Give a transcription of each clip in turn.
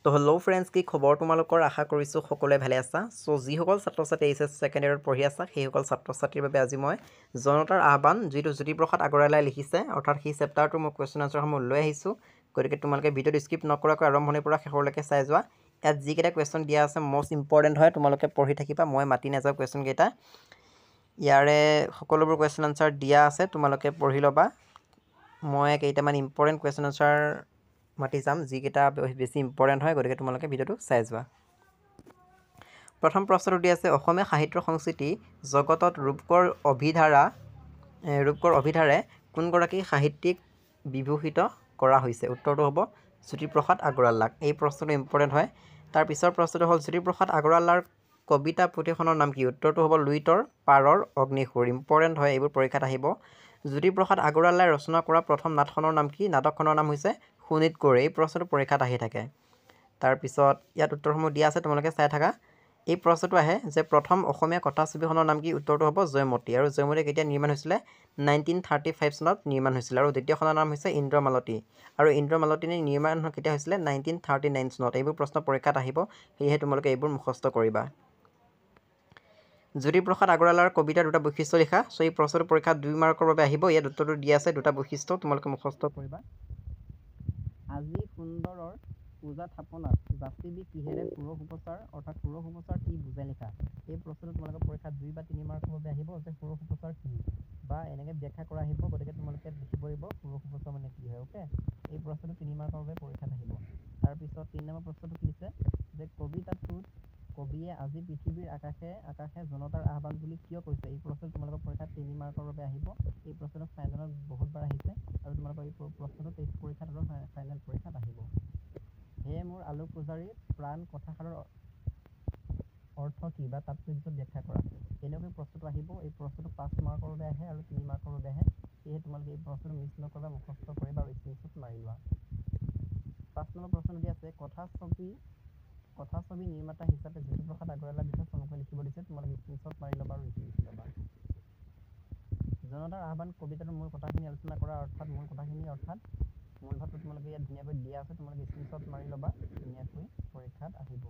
তো hello' friends, কি খবৰ তোমালোকৰ? আশা কৰিছোঁ সকলোৱে ভালে আছা। চ' যিসকল ছাত্ৰ ছাত্ৰী এইচ এছ ছেকেণ্ড ইয়েৰত পঢ়ি আছা, সেইসকল ছাত্ৰ ছাত্ৰীৰ বাবে আজি মই জনতাৰ আহ্বান, যিটো জ্যোতিপ্ৰসাদ আগৰৱালাই লিখিছে, অৰ্থাৎ সেই চেপ্টাৰটোৰ মই কুৱেশ্যন আনচাৰসমূহ লৈ আহিছোঁ। গতিকে তোমালোকে ভিডিঅ'টো স্কিপ নকৰাকৈ আৰম্ভণিৰ পৰা শেষলৈকে চাই যোৱা। ইয়াত যিকেইটা কুৱেশ্যন দিয়া আছে মষ্ট ইম্পৰ্টেণ্ট হয়, তোমালোকে পঢ়ি থাকিবা। মই মাতি নাযাওঁ কুৱেশ্যনকেইটা। ইয়াৰে সকলোবোৰ কুৱেশ্যন আনচাৰ দিয়া আছে, তোমালোকে পঢ়ি ল'বা। মই কেইটামান ইম্পৰ্টেণ্ট কুৱেশ্যন আনচাৰ মাতি যাম, যিকেইটা বেছি ইম্পৰ্টেণ্ট হয়। গতিকে তোমালোকে ভিডিঅ'টো চাই যোৱা। প্ৰথম প্ৰশ্নটো দি আছে, অসমীয়া সাহিত্য সংস্কৃতি জগতত ৰূপকৰ অভিধাৰে কোনগৰাকী সাহিত্যিক বিভূষিত কৰা হৈছে? উত্তৰটো হ'ব জ্যোতিপ্ৰসাদ আগৰৱালাক। এই প্ৰশ্নটো ইম্পৰ্টেণ্ট হয়। তাৰ পিছৰ প্ৰশ্নটো হ'ল, জ্যোতিপ্ৰসাদ আগৰৱালাৰ কবিতা পুথিখনৰ নাম কি? উত্তৰটো হ'ব লুইতৰ পাৰৰ অগ্নিসুৰ। ইম্পৰ্টেণ্ট হয়, এইবোৰ পৰীক্ষাত আহিব। জ্যোতিপ্ৰসাদ আগৰৱালাই ৰচনা কৰা প্ৰথম নাটখনৰ নাম কি? নাটকখনৰ নাম হৈছে শোণিত কোঁৱৰ। এই প্ৰশ্নটো পৰীক্ষাত আহি থাকে। তাৰপিছত ইয়াত উত্তৰসমূহ দিয়া আছে, তোমালোকে চাই থাকা। এই প্ৰশ্নটো আহে যে প্ৰথম অসমীয়া কথাছবিখনৰ নাম কি? উত্তৰটো হ'ব জয়মতী। আৰু জয়মতী কেতিয়া নিৰ্মাণ হৈছিলে? 1935 চনত নিৰ্মাণ হৈছিলে। আৰু দ্বিতীয়খনৰ নাম হৈছে ইন্দ্ৰমালতী। আৰু ইন্দ্ৰমালতী নিৰ্মাণ কেতিয়া হৈছিলে? 1939 চনত। এইবোৰ প্ৰশ্ন পৰীক্ষাত আহিব, সেয়েহে তোমালোকে এইবোৰ মুখস্থ কৰিবা। জ্যোতিপ্ৰসাদ আগৰৱালাৰ কবিতাৰ দুটা বৈশিষ্ট্য লিখা। চ' এই প্ৰশ্নটো পৰীক্ষাত 2 মাৰ্কৰ বাবে আহিব। ইয়াত উত্তৰটো দিয়া আছে, দুটা বৈশিষ্ট্য তোমালোকে মুখস্থ কৰিবা। আজি সুন্দৰৰ পূজা থাপনাত যাচিবি কিহেৰে ষোড়শ উপচাৰ, অৰ্থাৎ ষোড়শ উপচাৰ কি বুজাই লিখা। এই প্ৰশ্নটো তোমালোকৰ পৰীক্ষাত 2 বা 3 মাৰ্কৰ বাবে আহিব যে ষোড়শ উপচাৰ কি বা এনেকৈ ব্যাখ্যা কৰা আহিব। গতিকে তোমালোকে লিখিব লাগিব ষোড়শ উপচাৰ মানে কি হয়। অ'কে, এই প্ৰশ্নটো 3 মাৰ্কৰ বাবে পৰীক্ষাত আহিব। তাৰপিছত 3 নম্বৰ প্ৰশ্নটো কি দিছে যে কবিতাটোত কবিয়ে আজি পৃথিৱীৰ আকাশে আকাশে জনতাৰ আহ্বান বুলি কিয় কৈছে? এই প্ৰশ্নটো তোমালোকৰ পৰীক্ষাত 3 মাৰ্কৰ বাবে আহিব। এই প্ৰশ্নটো ফাইনেলত বহুতবাৰ আহিছে আৰু তোমালোকৰ এই প্ৰশ্নটো টেষ্ট পৰীক্ষাত আৰু ফাইনেল পৰীক্ষাত আহিব। হে মোৰ আলোক পূজাৰী প্ৰাণ কথাষাৰৰ অৰ্থ কি বা তাৎপৰ্য ব্যাখ্যা কৰা। এনেকৈ প্ৰশ্নটো আহিব। এই প্ৰশ্নটো 5 মাৰ্কৰ বাবে আহে আৰু 3 মাৰ্কৰ বাবে আহে। সেয়েহে তোমালোকে এই প্ৰশ্নটো মিছ নকৰিবা, মুখস্থ কৰিবা আৰু স্ক্ৰীনশ্বট মাৰি লোৱা। 5 নম্বৰ প্ৰশ্নটো দি আছে, কথাছবি নিৰ্মাতা হিচাপে জ্যোতিপ্ৰসাদ আগৰৱালাৰ বিষয়ে চমুকৈ লিখিব দিছে। তোমালোকে স্ক্ৰীনশ্বট মাৰি ল'বা আৰু লিখি ল'বা। জনতাৰ আহ্বান কবিতাটোৰ মূল কথাখিনি আলোচনা কৰা, অৰ্থাৎ মূল কথাখিনি অৰ্থাৎ মূল ভাৱটো তোমালোকে ইয়াত ধুনীয়াকৈ দিয়া আছে, তোমালোকে স্ক্ৰীনশ্বট মাৰি ল'বা, ধুনীয়াকৈ পৰীক্ষাত আহিব।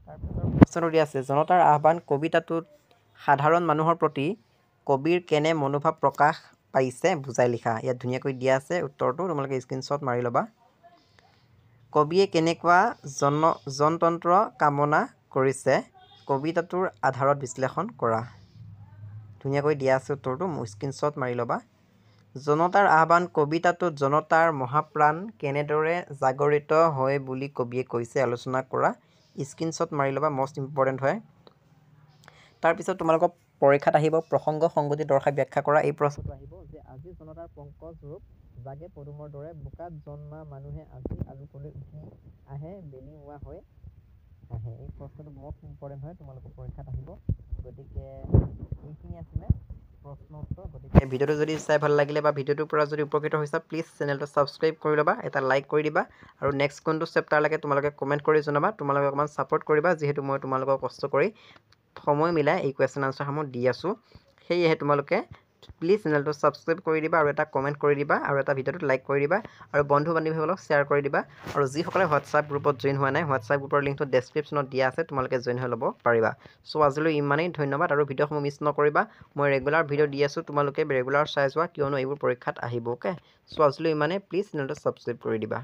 তাৰপিছত প্ৰশ্নটো দিয়া আছে, জনতাৰ আহ্বান কবিতাটোত সাধাৰণ মানুহৰ প্ৰতি কবিৰ কেনে মনোভাৱ প্ৰকাশ পাইছে বুজাই লিখা। ইয়াত ধুনীয়াকৈ দিয়া আছে উত্তৰটো, তোমালোকে স্ক্ৰীনশ্বট মাৰি ল'বা। কবিয়ে কেনেকুৱা জনতন্ত্ৰ কামনা কৰিছে কবিতাটোৰ আধাৰত বিশ্লেষণ কৰা। ধুনীয়াকৈ দিয়া আছে উত্তৰটো, স্ক্ৰীনশ্বট মাৰি ল'বা। জনতাৰ আহ্বান কবিতাটোত জনতাৰ মহাপ্ৰাণ কেনেদৰে জাগৰিত হয় বুলি কবিয়ে কৈছে আলোচনা কৰা। স্ক্ৰীনশ্বট মাৰি ল'বা, মষ্ট ইম্পৰ্টেণ্ট হয়। তাৰপিছত তোমালোকৰ পৰীক্ষাত আহিব প্ৰসংগ সংগতি দৰ্শাই ব্যাখ্যা কৰা। এই প্ৰশ্নটো আহিব যে আজি জনতাৰ পংকজ ৰূপ জাগে পদুমৰ দৰে, বোকাত জন্মা মানুহে আজি আলোকলৈ উঠি আহে, বেলিমুৱা হৈ আহে। এই প্ৰশ্নটো মষ্ট ইম্পৰ্টেণ্ট হয়, তোমালোকৰ পৰীক্ষাত আহিব। গতিকে এইখিনি আছিলে প্ৰশ্ন উত্তৰ। গতিকে ভিডিঅ'টো যদি চাই ভাল লাগিলে বা ভিডিঅ'টোৰ পৰা যদি উপকৃত হৈছা, প্লিজ চেনেলটো ছাবস্ক্ৰাইব কৰি ল'বা, এটা লাইক কৰি দিবা আৰু নেক্সট কোনটো চেপ্টাৰ লাগে তোমালোকে কমেণ্ট কৰি জনাবা। তোমালোকে অকণমান ছাপৰ্ট কৰিবা, যিহেতু মই তোমালোকক কষ্ট কৰি সময় মিলাই এই কুৱেশ্যন আনচাৰসমূহ দি আছোঁ। সেয়েহে তোমালোকে প্লিজ চেনেলটো ছাবস্ক্ৰাইব কৰি দিবা আৰু এটা কমেণ্ট কৰি দিবা আৰু এটা ভিডিঅ'টোত লাইক কৰি দিবা আৰু বন্ধু বান্ধৱীসকলক শ্বেয়াৰ কৰি দিবা। আৰু যিসকলে হোৱাটছআপ গ্ৰুপত জইন হোৱা নাই, হোৱাটছআপ গ্ৰুপৰ লিংকটো ডেছক্ৰিপশ্যনত দিয়া আছে, তোমালোকে জইন হৈ ল'ব পাৰিবা। চ' আজিলৈ ইমানেই, ধন্যবাদ। আৰু ভিডিঅ'সমূহ মিছ নকৰিবা, মই ৰেগুলাৰ ভিডিঅ' দি আছোঁ, তোমালোকে ৰেগুলাৰ চাই যোৱা, কিয়নো এইবোৰ পৰীক্ষাত আহিব। অ'কে, চ' আজিলৈ ইমানেই, প্লিজ চেনেলটো ছাবস্ক্ৰাইব কৰি দিবা।